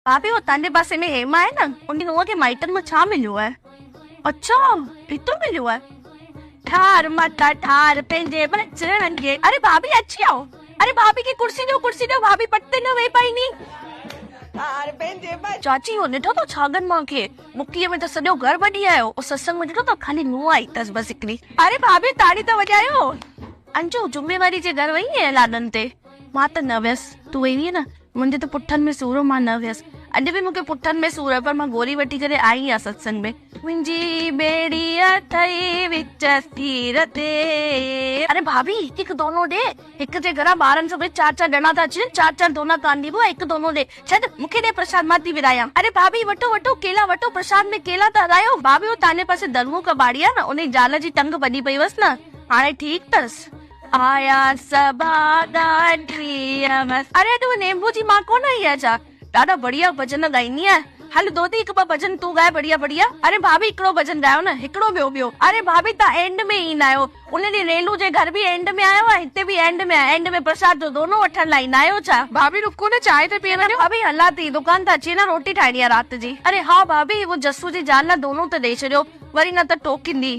ڀاڀي هو تنهنجي پاسي ۾ هيما آهي نه ان نونهن کي مائٽن مان ڇا مليو آهي؟ اڇا ڀتو مليو آهي. ٺار ماتا ٺار پنهنجي ٻچڙن کي. اري ڀاڀي اچي آئو. اري ڀاڀي کي ڪرسي ڏيو ڪرسي ڏيو ڀاڀي پٽ تي نه ويهي پائيندي. چاچي اهو ڏٺو تو ڇاڳن مان کي مڪيء ۾ ته سڄو گهر ٻڏي آيو او ستسنگ ۾ ڏٺو تو خالي نونهن آئي اٿس بس هڪڙي. اري ڀاڀي تاڙي ته وڄايو. انجو جمعي واري جي گهر وئي هئين لاڏن تي؟ مان ته نه ويس تون وئي هئين نه؟ منهنجي ته پٺن ۾ سور هو مان نه ويس. اڄ به مون کي پٺن ۾ سور آهي پر مان گوري وٺي ڪري آئي آهيان ستسنگ ۾. منهنجي ٻيڙي اٿئي وچ سير تي. اري ڀاڀي هڪ هڪ دونو ڏي. هڪ جي گهران ٻارن سميت چار چار ڄڻا ٿا اچن چار چار دونا ڪانه ڏبو آهي هڪ دونو ڏي. ڇڏ مون کي ڏي پرشاد مان ٿي ورهايان. اري ڀاڀي وٺو وٺو ڪيلا وٺو پرشاد ۾ ڪيلا ته هلايو. ڀاڀي هو تانجي پاسي درمون ڪٻاڙي آهي نه انهي زال جي ٽنگ ڀڄي پئي هئس نه هاڻي ٺيڪ اٿس. آيا سڀاڳا ٽيهه. اري اڄ هو نيمبو جي مان ڪونه آئي آهي ڇا؟ ڏاڍا بڙيا ڀڄن ڳائيندي آهي. هل دودي هڪ ٻه ڀڄن تون ڳاء بڙيا بڙيا. اري ڀاڀي هڪڙو ڀڄن ڳايو نه هڪڙو ٻيو ٻيو. اري ڀاڀي تان اينڊ ۾ ايندا آهيو. ان ڏينهن ريلو جي گهر به اينڊ ۾ آيو ۽ هتي به اينڊ ۾ آيو. اينڊ ۾ پرساد جو دونو وٺڻ لاء ايندا آهيو ڇا؟ ڀاڀي رڪو نه چانهه ته پيئڻ ڏيو. ڀاڀي هلان ٿي دڪان تان اچي نه روٽي ٺاهڻي آهي رات جي. اري ها ڀاڀي اهو جسو جي زال لاء دونو ته ڏئي ڇڏيو وري نه ته ٽوڪيندي.